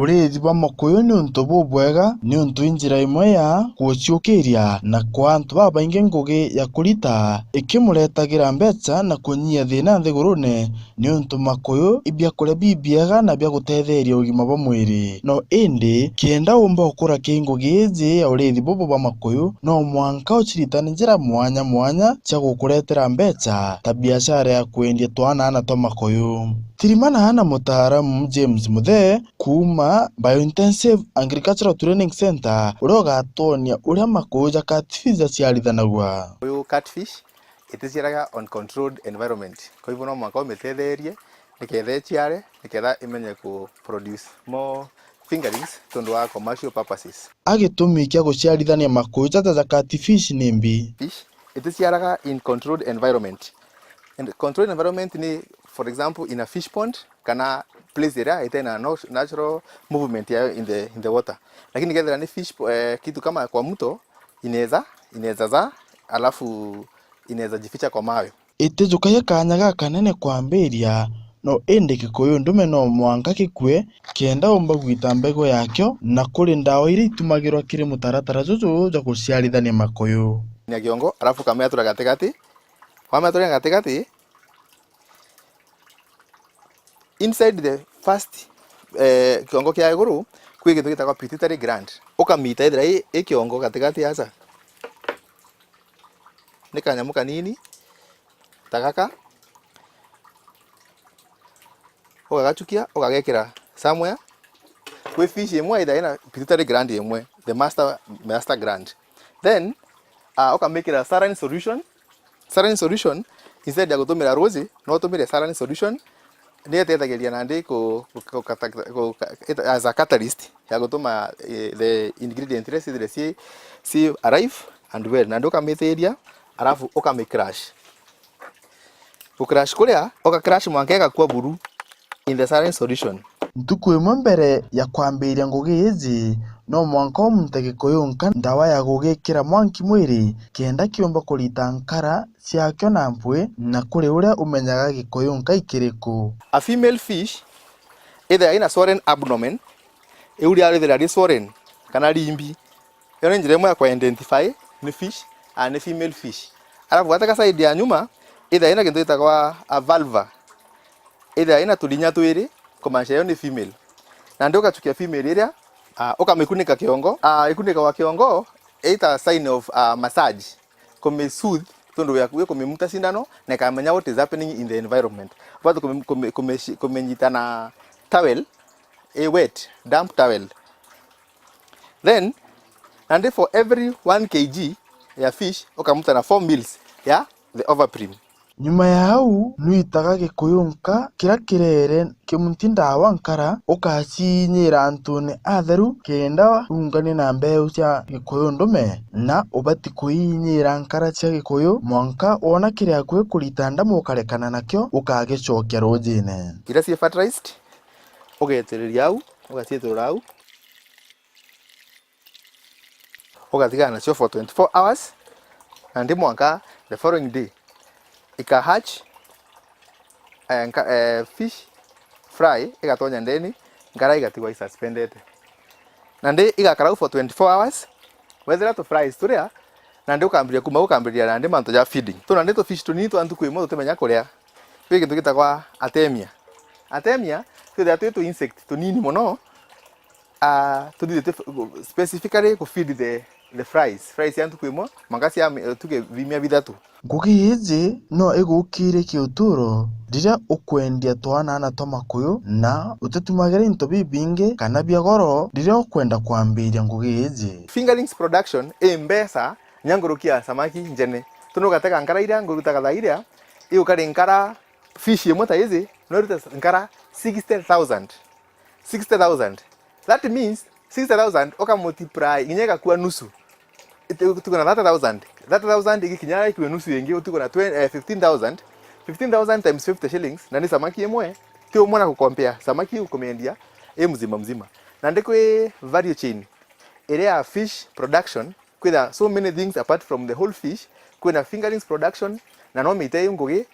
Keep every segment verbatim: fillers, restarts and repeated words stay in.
Uriithi bwa makuyu ni untu bubwega, niuntu i njira imwe ya kuciukiria na kwa antu babaingi ngugi ya kurita, ikimuretagira mbeca na kunyia thina nthigurune, niuntu makuyu i biakuria bibiega na bia gutetheria ugima bwa mwiri. No indi, kenda umba ukura ki ngugi iji ya uriithi bubu bwa makuyu, no mwanka uciritane njira mwanya mwanya cia gukuretera mbeca, ta biashara ya kwendia twana na twa makuyu. Thirimana na mutaaramu James Muthee kuuma Biointensive Agricultural Training Centre, uria ugatwonia uria makuyu ja catfish jaciarithanagua. Uyu catfish iticiaraga on controlled environment. Kwa hivyo no mwanka umitetherie niketha iciare, niketha imenye ku produce more fingerlings tondu wa commercial purposes. A gitumi kia guciarithania makuyu jaja ja catfish ni mbi? Fish iticiaraga in controlled environment. And controlled environment ni, for example, in a fish pond kana place iria itena no-, natural movement yayo in the, in the water. Lakini kethira ni fish po-, eh, kitu kama kwa mto, inaweza, inaweza zaa, alafu inaweza jificha kwa mawe. Itijukagia kaanya gakanene kwambiria, no indi gikuyu ndume no mwanka gikue kenda umba gwita mbegu yakio, na kuri ndawa iria itumagirwa kiri mutaratara juju jwa guciarithania makuyu. Na kiongo, alafu ukameatura gatigati. Wameatura gatigati, inside the first, eh, kiongo kia iguru, kwi gintu gitagwa pituitary gland. Ukamita ithira i, i kiongo gatigati aca. Ni kanyamu kanini ta gaka. Ugagachukia, ugagekira somewhere. Kwi fish imwe either ina pituitary gland imwe, the master, master gland. Then, ah, ukamikira saline solution. Saline solution, instead ya gutumira ruuji, no utumire saline solution. Ni iteithagiria nandi ku, ku, ku, as a catalyst ya gutuma, eh, the ingredient iria cithire ci, ci arrive and well. Nandi ukamitiria, alafu ukami crush. Gu crush kuria, uga crush mwanka igakua buru in the saline solution. Ntuku imwe mbere ya kwambiria ngugi iji, no mwanka umunte gikuyu nka ndawa ya gugikira mwanki mwiri, kenda kiumba kurita nkara ciakio na mpwi, na kuri uria umenyaga gikuyu nka ikiriku. A female fish, ithira ina swollen abdomen, iu ria rithira ri swollen kana rimbi, iyo ni njira imwe ya ku identify ni fish, a, ni female fish. Alafu gataka side ya nyuma, ithira ina kintu gitagwa a vulva, ithira ina turinya twiri, kumaanisha iyo ni female. Nandi ugachukia female iria, a, ukamikunika kiongo. A, ikunikagwa kiongo, ita sign of, a, massage, kumisoothe, tondu wi kumimuta sindano na ikamenya what is happening in the environment. Ubati kumi-, kumi-, kumici-, kuminyita na towel i wet, damp towel. Then, nandi for every one K G ya fish, ukamuta na four mils ya the Overprim. Nyuma ya au, nwitaga gikuyu nka kiria kirere kimunti ndawa nkara, ukaciinyira antune atheru, kenda unganie na mbeu cia gikuyu ndume, na ubati kuiinyira nkara cia gikuyu mwanka wona kiri akui kurita ndamu ukarekana nakio, ukagicokia ruujine. Iria cii fertilized, ugetiriria au, ugacieterera au. Ugatigana nacio for twenty-four hours, na ndi mwanka the following day ika hatch, eh, nka-, eh, fish fry igatonya ndeni, nkara igatigwa isuspendete. Na ndi igakara u for twenty-four hours, wethira tu fries turia, na ndi ukambiria kuma, ukambiria na ndi mantu ja feeding. Tu na ndi tu fish tunini twa ntuku imwe tutimenya kuria. Kwi gintu gitagwa artemia. Artemia twithira twi tu insect tunini mono, ah, tuthithite f-, specifically ku feed the, the fries. Fries ya ntuku imwe, mwanka cia mi-, tuge bimia bithatu. Ngugi iji no igukire kiuturo riria ukwendia twana na twa makuyu, na utitumagira into bibingi kana bia goro riria ukwenda kwambiria ngugi iji. Fingerlings production i mbeca nya nguruki ya samaki njene. Tondu ugatega nkara iria ngurutaga thaa iria, iu kari nkara, fish imwe ta iji, no irute nkara sixty thousand. Sixty thousand. That means sixty thousand uka multiply, nginya igakua nusu. Iti-, utigwe na thirty thousand. Thirty thousand igikinya ikue nusu ingi, utigwe na twenty, eh, fifteen thousand. Fifteen thousand times fifty shillings, na ni samaki imwe, ti umwe na kukompea samaki iu kumiendia i mzima mzima. Na ndi kwi value chain iria ya fish production, kwina so many things apart from the whole fish, kwina fingerlings production, na no miite i ngugi,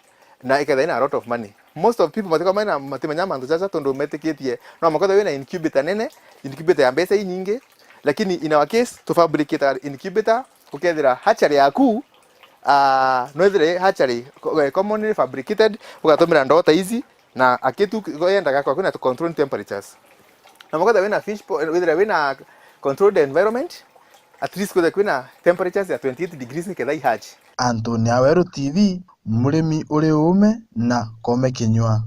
na iketha ina a lot of money. Most of people matikoragwa maina, matimenya mantu jaja tondu metikitie no mukethira wina incubator nene, incubator ya mbeca inyingi, lakini in our case tu fabricate incubator, ukethira hatchery yaku, ah, no ithire hatchery co-, eh, commonly fabricated, ugatumira ndoo ta ici na akitu yendaga kwa kwina controlled temperatures. Na mukethira wina fish po-, withire wina controlled environment, at least kwithire kwina temperatures ya twenty-eight degrees niketha i hatch. Anthony Aweru T V, murimi uri uume na koome kinyua.